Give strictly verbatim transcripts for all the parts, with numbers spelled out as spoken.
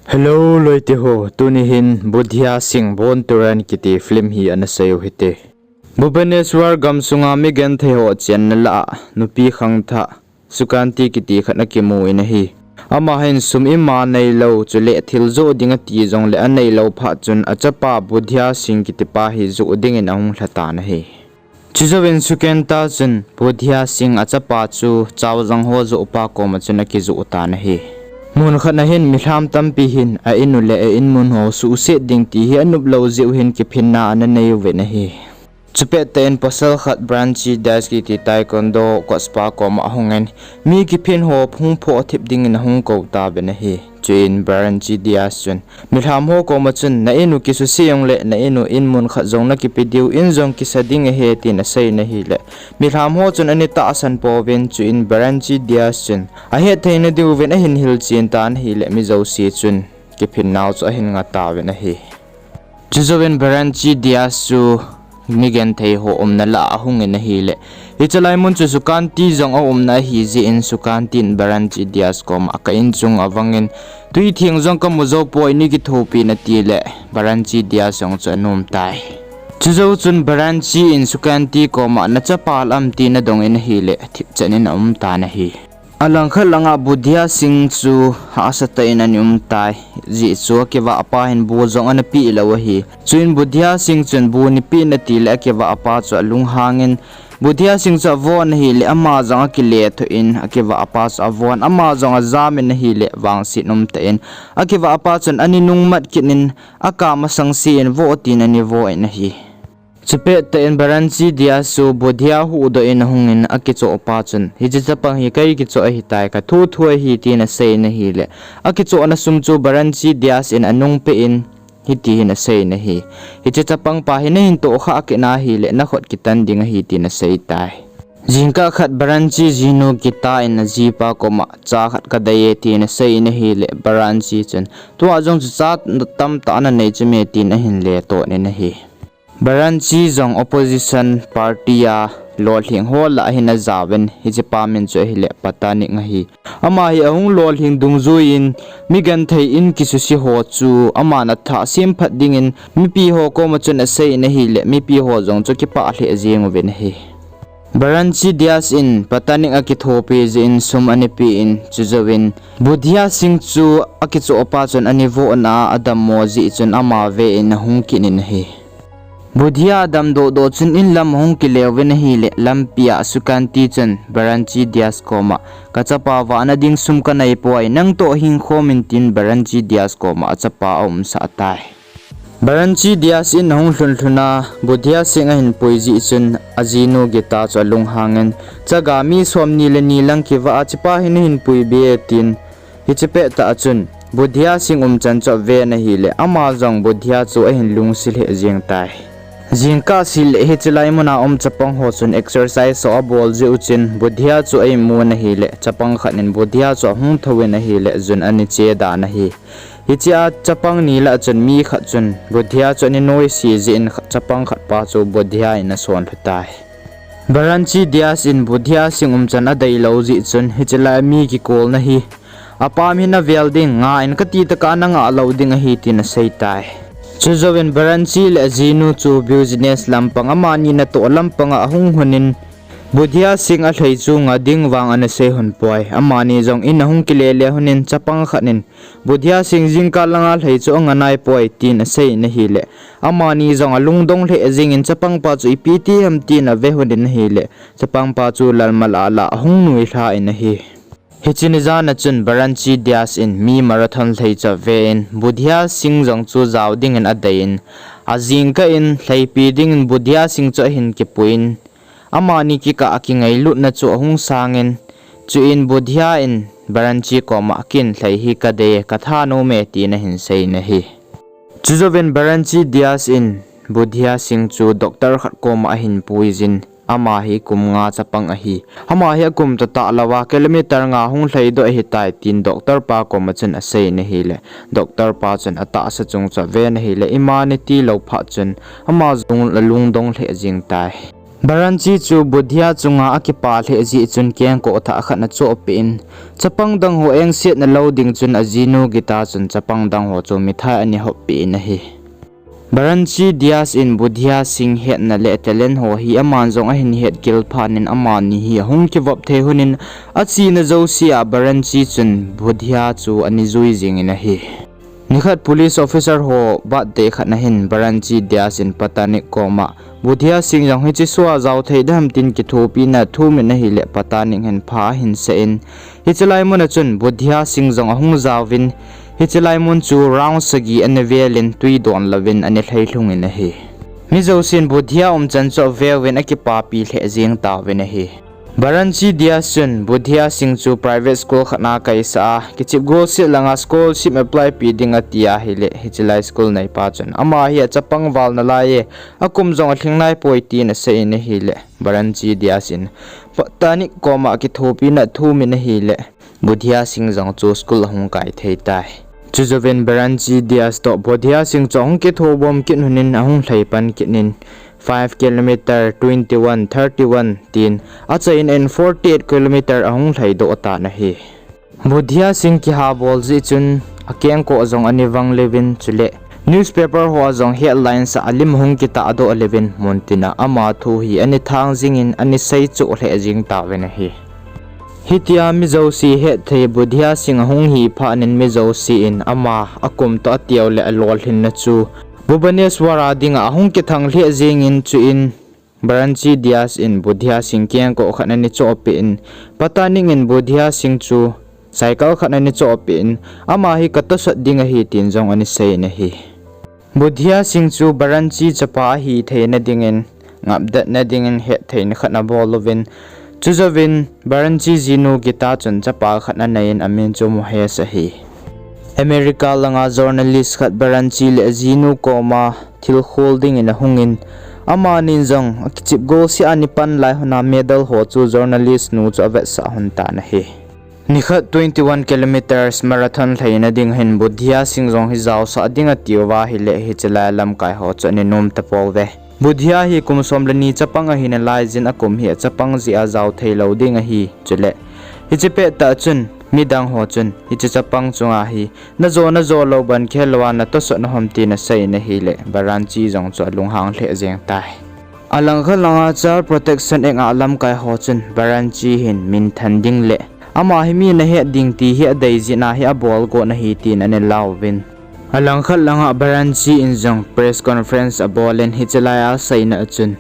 Hello loite ho, tuni hin Budhya Singh Born to Run kiti film hi ana sei u hite. Bhubaneswar gamsunga migenthei ho chenna lah a nupi khangthah Sukanti kiti khat akimu in ahi. Ama hin sum ima neilou, chule thil joh ding ati jongle aneilou phat chun achapa Budhya Singh kitipa hi joh dingin ahung lhatan ahi. Chujouvin Sukanta chun Budhya Singh achapa chu chaojang ho johpa koma chun akijoh tan ahi. Mun khat na hin milham tampi hin a-in u le a-inmun ho suhset ding ti hi anop lou jeh u hin kiphinna ana nei uvin ahi. Chupet tah in pasal khat Baranchi Das kiti taekwondo coach pa koma ahungin, mi kiphin ho hung phoh thip dingin ahung kou tauvin ahi. Chuin Baranchi Das chun milham ho koma chun, na-in u kisuse jongle na-in u inmun khat jong nakipe diu, in jong kisa ding ahi, tin asei in ahile, milham ho chun ana tahsan pouvin, chuin Baranchi Das chun ahet theina diuvin ahin hilchen tan ahile, mi jouse chun kiphinnau chu ahin nga tauvin ahi. Chujouvin Baranchi Das chu migenthei ho umna lah a ahungin ahile, hiche lai mun chu Sukanti jong aumna ahi jeh in Sukanti in Baranchi Das koma ka-in chung avangin, twi theng jong kamu jou poi, nei kithopi in atile, Baranchi Das jong chu anom tai. Chujou chun Baranchi in Sukanti koma, nachapa lam ti nadong in ahile, thipchan in aum tan ahi. Alangkhat langa Budhya Singh chu hahsa tah in ana um tai. Ajeh chu akivahpa hin bu jong ana peh lou ahi. Chuin Budhya Singh chun bu neipeh in atile akivahpa chu alunghangin, Budhya Singh chu avon ahile ama jong akile thoh in akivahpa chu avon, ama jong ajam in ahile vangset umtah in akivahpa chun ana nungmat kit in, akam asangse in vo tin ana vo in ahi. Chupet tah in Baranchi Das chu Budhya huhdoh in ahungin akichohpa chun, hiche chapang hi kei kichoh ahitai, kathu thu ahi, tin asei in ahile, akichohna sum chu Baranchi Das in anungpeh in hiti hin asei in ahi, hiche chapang pa hi nahin tohkhah kit na ahile nakhut kitan ding ahi, tin asei tai. Jingkah khat Baranchi jinu Gita in ajipa koma, cha khat kadei e, tin asei in ahile, Baranchi chun, tua jong chu cha tamtah nanei chu me, tin ahin leton in ahi. Baranchi jong opposition party a lolhing ho lah a hin ajaovin, hichepa min chu ahile Patanik ahi. Ama hi ahung lolhing dungjuiyin, migenthei in kisuse ho chu aman athah semphat dingin mipi ho koma chun asei in ahile, mipi ho jong chu kipah lheh jeng uvin ahi. Baranchi Das in Patanik akithopi jeh in sum ana pen, chujouvin Budhya Singh chu akichohpa chun ana vohna a adammo jeh chun ama ve in ahung kit in ahi. Budhya adamdoh doh chun in lam ahung kile uvin ahile, lampia Sukanti chun Baranchi Das koma, kachapa vahna ding sum kaneipoi, nangtoh hingkhom in, tin Baranchi Das koma achapa aumsah tai. Baranchi Das in ahung lhun lhun a, Budhya Singh ahin pui jeh chun ajinu Gita chu alunghangin, chaga mi somni le ni lang kivah a hichepa hi nahin puibe, tin hiche pettah a chun Budhya Singh umchan chu aven ahile, ama jong Budhya chu ahin lungse lheh jeng tai. Jingkah seh le hiche lai muna um chapang ho chun exercise ho abol jeh u chun Budhya chu a-imun ahile, chapang khat in Budhya chu ahung thouvin ahile, jun ana che dan ahi. Hichea chapang ni lah a chun mi khat chun Budhya chu ana noise jeh in, chapang khat pa chu Budhya in asonlhu tai. Baranchi Das in Budhya Singh umchan adeilou jeh chun, hiche lai mi kikolna hi apam hi navel ding, ngah in kati tokah nangah lou ding ahi, tin asei tai. Chujouvin Baranchi le ajinu chu business lampang, amani natoh lampang a ahung lhun in, Budhya Singh alhai chu nga ding vang ana sei lhon poi. Amani jong in ahung kile le lhon in, chapang khat in, Budhya Singh jingkah langa lhai chu anga naipoi, tin asei in ahile, amani jong alungdong lheh jeng in, chapang pa chu ipi ti ham, tin ave lhon in ahile, chapang pa chu lalma lah lah ahung nuilha in ahi. Hiche ni jan a chun Baranchi Das in mi marathon lhai chu aven, Budhya Singh jong chu jao dingin adei in, ajingkah in lhaipi dingin Budhya Singh chu ahin kipuiyin, amani kikah a kingailutna chu ahung sangin, chuin Budhya in Baranchi koma, ken lhai hi kadei, katha nom e, tin ahin sei in ahi. Chujouvin Baranchi Das in Budhya Singh chu doctor khat koma ahin puiyin, ama hi kum nga chapang ahi. Ama hi akum tahtah louva kilometer nga hung lhaidoh ahitai, tin doctor pa koma chun asei in ahile, doctor pa chun atahsa chung chu aven ahile, ima nati lou phat chun ama jong alungdong lheh jeng tai. Baranchi chu Budhia chunga akipa lheh jeh chun kengkoh thah khat ana chohpeh in, chapang dang ho engsetna lou ding chun ajinu Gita chun chapang dang ho chu mithai ana hoppeh in ahi. Baranchi Diaz in Budhia Singh hetna le talent ho hi aman jong ahin het gil phat in amani hi ahung kivop thei lhonin achena jousea Baranchi chun Budhia chu ana jui jingin ahi. Nikhat police officer ho birthday khat na hin Baranchi Diaz in Patanic koma Budhia Singh jong hiche show a jao thei dem tin kithopina thumin ahileh Patanic hin pha ahin sah in, hiche lai mun a chun Budhia Singh jong ahung jaovin, hiche lai mun chu round sagi ana velin twi don louvin ana lhai lhungin ahi. Mi jousen Budhia umchan chu aveuvin akipapi lheh jeng tauvin ahi. Baranchi Diaz chun Budhia Singh chu private school khat na kaisah a, kichep golseh langa scholarship apply pe ding ati ahileh, hiche lai school neipa chun ama hi achapang val nalai e, akum jong alhing naipoi tin asei in ahileh, Baranchi Diaz in Patanic koma kithopina thumin ahileh, Budhia Singh jong chu school ahung kai thei tai. Chujouvin Baranchi Diaz toh Budhia Singh chu ahung kithobom kit lhonin ahung lhai pan kit in five kilometer, twenty-one, thirty-one tin achai in forty-eight kilometer ahung lhai doh tan ahi. Budhia Singh kihabol jeh chun akengkoh jong ana vang leuvin chuleh newspaper ho a jong headlines a alim ahung kitahdoh leuvin muntina ama thu hi ana thang jingin ana seichoh lheh jeng tauvin ahi. Hitia mi jouse hetthei Budhia Singh ahung hi phat in mi jousen ama akum toh atio le alolhinna chu Bhubaneswar a dinga ahung kithang lheh jengin chuin Baranchi Diaz in Budhia Singh kengkoh khat ana chohpeh in Patanic in Budhia Singh chu cycle khat ana chohpeh in ama hi katosot ding ahi tin jong ana sei in ahi. Budhia Singh chu Baranchi chapa ahi theina dingin ngapdatna dingin hettheina khat abol uvin, chujouvin Baranchi jinu Gita chun chapa khat anei in amin chu Mukesh ahi. America langa journalist khat Baranchi le ajinu koma thil khol dingin ahungin, amanin jong akichep golseh a ana pan lai lhona medal ho chu journalist nu chu avetsah lhon tan ahi. Nikhat twenty-one kilometers marathon lhaina ding hin Budhia Singh jong hi jaosah ding atiuva ahileh hiche lai lamkai ho chu ana nom tapouve. Budhia hi kum som le ni chapang ahi nalaiyin akum hi achapang jeh a jao theilou ding ahi chuleh, hiche pettah chun midang ho chun hiche chapang chunga hi najo najo lou ban khelou a natosot nahom tin asei in ahileh Baranchi jong chu alunghang lheh jeng tai. Alangkhat langa Child Protection Act a lamkai ho chun Baranchi hin minthan ding leh ama hi mi nahet ding ti hi adei jeh a hi abol got ahi tin ana lauvin, alangkhat langa Baranchi in jong press conference abolin hiche lai a aseina a chun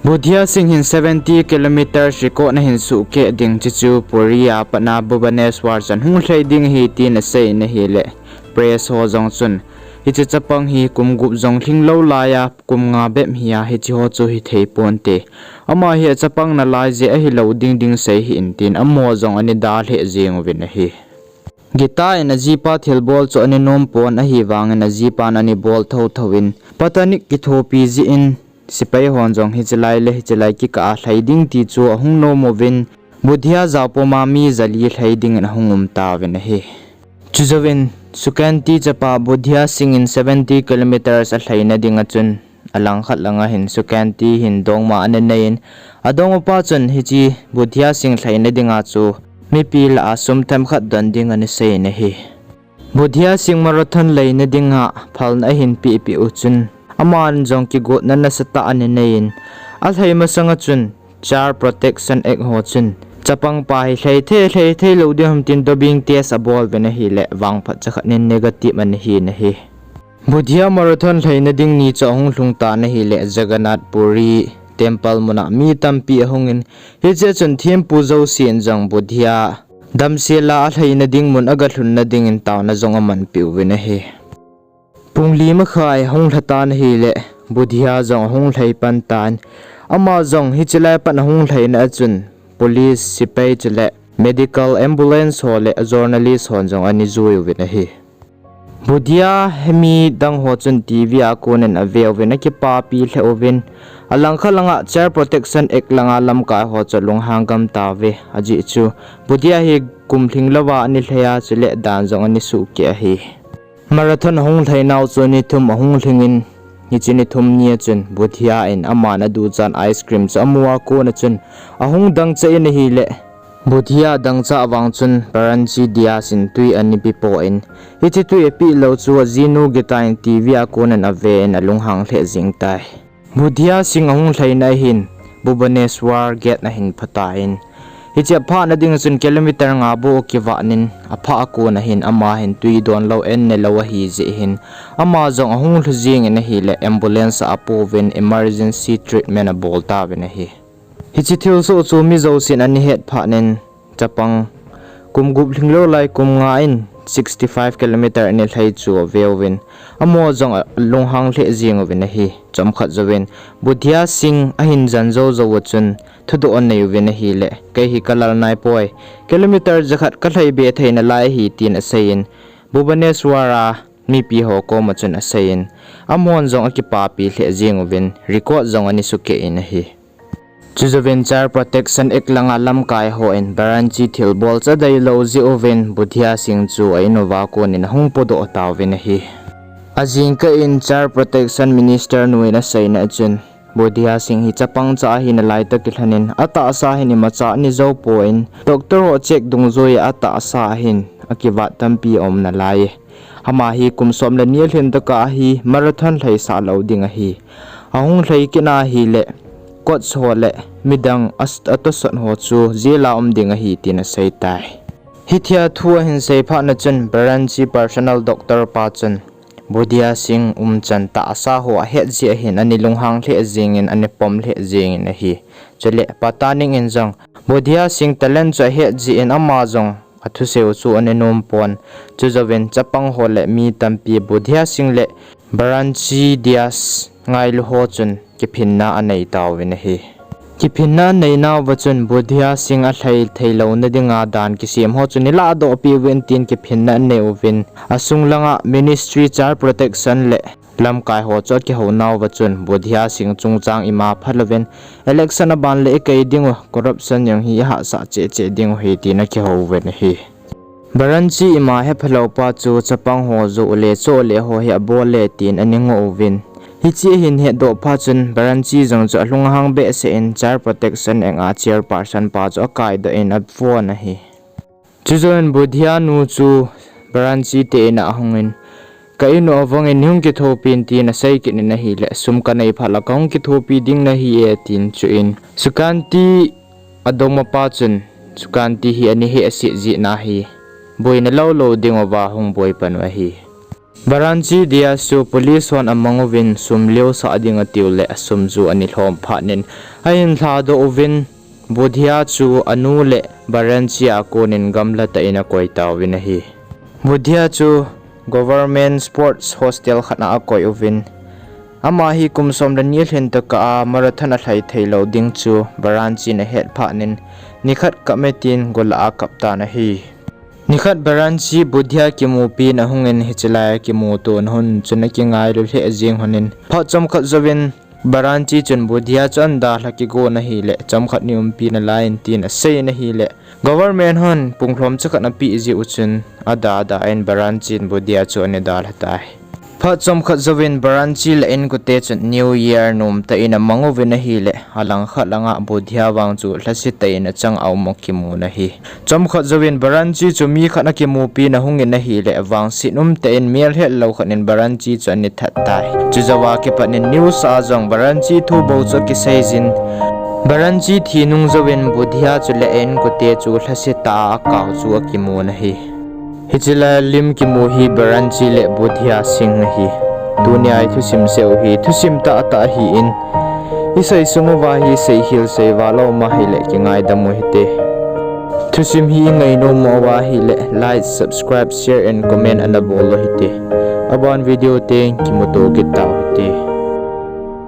Budhia Singh hin seventy kilometers record ahin suhkeh ding, chuchu Puri a patna Bhubaneswar chan hung lhai ding ahi tin asei in ahileh press ho jong chun hiche chapang hi kum gup jong lhinglou laiya kum nga bep hia hiche ho chu hithei ponte, ama hi achapang nalai jeh ahilou ding ding sei hih in tin amaho jong ana dalheh jeng uvin ahi. Gita in ajipa thilbol chu ana nom pon ahivangin ajipan ana bol thouthou in Patanic kithopi jeh in sepai hon jong hiche lai le hiche lai kikah a lhai ding ti chu ahung nom uvin Budhia jaopuma mi jali lhai dingin ahung um tauvin ahi. Chujouvin Sukanti chapa Budhia Singh in seventy kilometers alhaina dinga chun alangkhat langa hin Sukanti hin dongma ana nei in, adongmapa chun hiche Budhia Singh lhaina dinga chu mipi lah a sum themkhat don ding ana sei in ahi. Budhia Singh marathon lhaina dinga phalna ahin pehpeh u chun aman jong kigotna nasatah ana nei in, alhai masanga chun Child Protection Act ho chun chapangpa hi lhai thei lhai theilou ding ham tin doping test abol uvin ahileh vangphat chakhat in negative ana hin ahi. Budhia marathon lhaina ding ni chu ahung lhung tan ahileh Jagannath Puri Temple muna mi tampi ahungin, hichea chun thempu jousen jong Budhia damsel a alhaina ding mun agalhunna dingin taona jong amanpeh uvin ahi. Pung li makhai ahung lhatan ahileh Budhia jong ahung lhai pan tan, ama jong hiche lai pat ahung lhaina a chun police, sepai chuleh medical ambulance ho le journalist hon jong ana jui uvin ahi. Budhia hi mi dang ho chun TV a konin aveuvin akipapi lheh uvin, alangkhat langa Child Protection Act langa lamkai ho chu alunghang gam tauve, ajeh chu Budhia hi kum lhinglouva ana lhai a chuleh dan jong ana suhkeh ahi. Marathon ahung lhainau chu ni thum ahung lhingin, Hiche ni thum ni a chun Budhia in aman aduchan ice cream chu amu a kon a chun ahung dangchah in ahile, Budhia dangchah vang chun Baranchi Diaz in tui ana pe poi, hiche tui apeh lou chu ajinu Gita in TV a kon in ave in alunghang lheh jeng tai. Budhia Singh ahung lhaina ahin Bhubaneswar gate ahin phatai. Hiche aphahna ding chun kilometer nga bou akivat in aphah a kon ahin ama hin tui donlou in nelou ahi jeh hin ama jong ahung lhu jeng in ahile ambulance a apouvin emergency treatment abol tauvin ahi. Hiche thilsoh chu mi jousen ana het phat in chapang kum gup lhinglou lai kum nga in sixty five kilometer ana lhai chu aveuvin amaho jong alunghang lheh jeng uvin ahi. Chomkhat jouvin Budhia Singh ahin jan jou jou a chun thudoh anei uvin ahile, kei hi kalal naipoi, kilometer jakhat kalhai be thei nalai ahi tin aseiyin, Bhubaneswar a mipi ho koma chun aseiyin, amahon jong akipapi lheh jeng uvin record jong ana sukeh in ahi. Chujouvin Child Protection Act langa lamkai hon Baranchi thilbol chu adeilou jeh uvin Budhia Singh chu a in uva kon in ahung podoh tauvin ahi. Ajingkah in Child Protection Minister nu in aseina chun, Budhia Singh hi chapang cha ahi nalai tah kilhon in atahsa hin imacha ana jou poi, doctor ho check dungjui a atahsa hin akivat tampi aum nalai. Ama hi kum som le ni alhin tokah hi marathon lhaisah lou ding ahi. Ahung lhai kit ahile, coach ho le midang a, atosot ho chu jail a um ding ahi tin asei tai. Hitia thu ahin sei phat na chun Baranchi personal doctor pa chun Budhia Singh umchan tahsa ho ahet jeh ahin ana lunghang lheh jeng in ana pom lheh jeng in ahi. Chule Pataning in jong Budhia Singh talent chu ahet jeh in ama jong athusei u chu ana nom pon. Chujouvin chapang ho le mi tampi Budhia Singh le Baranchi Diaz ngailu ho chun kiphinna anei tauvin ahi. Kiphinna anei nauva chun Budhia Singh alhai theilouna dinga dan kisem ho chu neilahdoh piuvin tin kiphinna anei uvin, asung langa Ministry Child Protection le lamkai ho chu akihou nauva chun Budhia Singh chungchang ima phalouvin, election aban le ikei dingu, corruption jong hi ihahsah cheh cheh dingu ahi tin akihou uvin ahi. Baranchi ima hephalou pa chu chapang ho joh le choh le ho hi abol e tin ana ngoh uvin. Hiche ahin hetdoh phat chun Baranchi jong chu alunghang behseh in Child Protection Act a chairperson pa chu akaidoh in aphone ahi. Chujouvin Budhia nu chu Baranchi te in a ahungin, ka in u avangin neihung kithopin tin asei kit in ahile, sum kanei phat la kahung kithopi ding nahi e tin chuin Sukanti adongmapa chun, Sukanti hi ana hehset jeh in ahi, boina lou lou dinguva hung boi pan u ahi. Baranchi Diaz chu police hon amang uvin sum leosah ding atiu le asum chu ana lhom phat in ahin lhadoh uvin, Budhia chu anu le Baranchi a konin gamla tah in akoi tauvin ahi. Budhia chu Government Sports Hostel khat a akoi uvin, ama hi kum som le ni alhin tokah a marathon alhai theilou ding chu Baranchi in ahet phat in, nikhat kap e tin golla a kap tan ahi. Nikhat Baranchi Budhia kimupi in ahungin, hiche lai a kimutona hun chun akingailu lheh jeng honin, phat chomkhat jouvin Baranchi chun Budhia chu ana dalha kigon ahile, chomkhat nei umpi nalai in tin asei in ahile, government hon punglhom chakhat ana peh jeh u chun ada ada in Baranchi in Budhia chu ana dalha tai. Phat chomkhat jouvin Baranchi le a inkote chun New Year nomtah in amang uvin ahile, alangkhat langa Budhia vang chu lhasetah in achang a um akimun ahi. Chomkhat jouvin Baranchi chu mi khat akimupi in ahungin ahile, vangset umtah in melhetlou khat in Baranchi chu ana that tai. Chujouva kipat in news a jong Baranchi thu bou chu akiseijin, Baranchi thi nung jouvin Budhia chule a inkote chu lhasetah a akao chu akimun ahi. Hiche lai a lim kimu hi Baranchi le Budhia Singh ahi. Tunia i thusim seh u hi thusim tahtah ahin, isei sung uva hi seikhel seival aum ahile kingaidam u hite. Thusim hi ingainom uva ahile like, subscribe, share and comment ana bol u hite. Aban video teng kimuto kit tau hite.